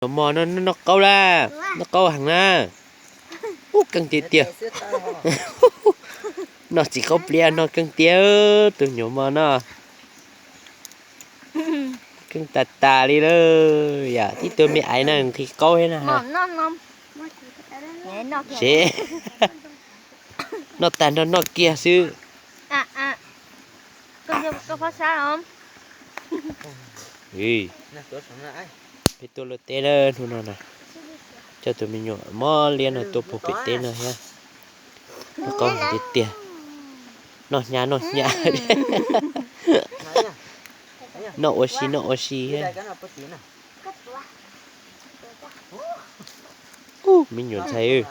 Nyuam mos no noj qaub la, noj qaub heev na. Ub, keej tiag tiag. Noj txiv qaub pliav no keej tiag, tus nyuam mos no. Keej tas tas li lawm yom, tib tug me aiv no nqhis qaub thiab na. Seb, noj tag nrho noj kiag xwb. Peb tuaj luaj teb na, hnub no na, coj tus me nyuam mob liab no tuaj puag pem teb no thiab. Noj qaub tiag tiag, noj hnyav noj hnyav, noj ua si noj ua si thiab. Ub, me nyuam ntxhais,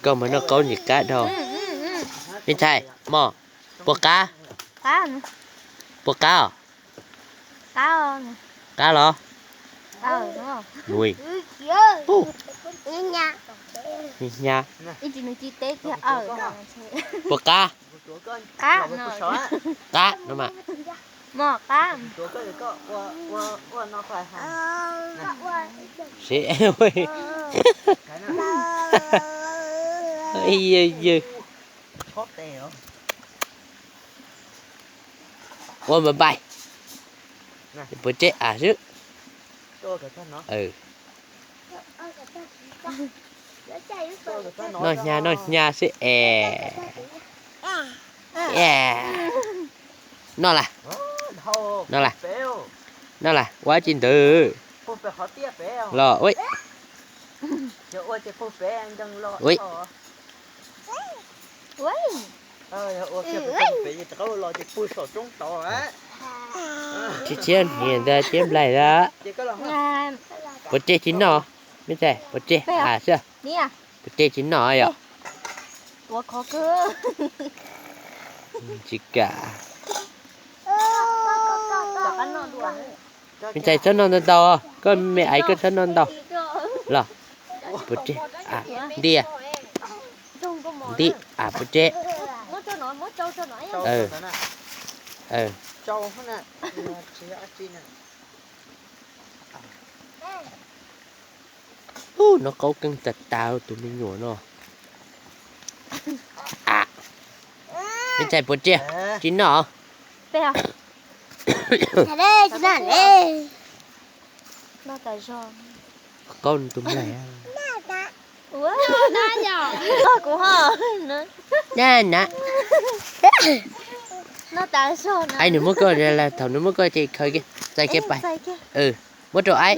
koj mas noj qaub ntxim qab dhau. Me ntxhais mos, puas qab? Puas qab os? Qab los? Hnyav. Puas qab? Qab no mas. Ua npais npais, puas tseb av xwb. Noj hnyav noj hnyav xwb es. Noj las, noj las, noj las, ua tsi ntawd los ua. Tshiab tshiab hniav ntag, tshiab nplaig ntag. Puas tseg tsis noj? Me ntxhais, puas tseg av xwb? Puas tseg tsis noj yom? Tsis kam. Me ntxhais txhob noj ntau ntau, koj me aiv koj txhob noj ntau los. Puas tseg av? Ntiag, ntiag av puas tseg? Ub, noj qaub keej tas tas tus me nyuam no. Me ntxhais puas tseg? Tsis noj. Qaub tus nplaig. Aib, nws muab koj, thaum nws muab koj ces khaws kiag, txais kiag pais. Muab rau aib.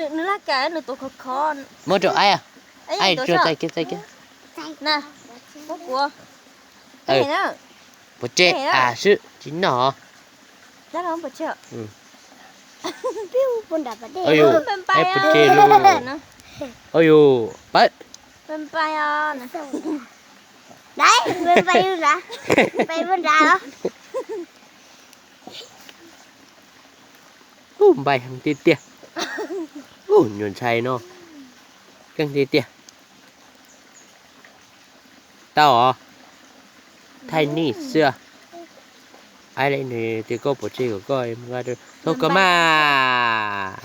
Muab rau aib. Aib, txais kiag, txais kiag. Puas tseg av xwb tsis noj? Puas tseg lawm? Aib, puas tseg lawm? Aib yus, pab. Ub, npais heev tiag tiag. Ub, nyuam ntxhais no keej tiag tiag. Tau os. Thaij nij xwb. Aib, nws tias koj puas tseg kom koj, thov koj mas.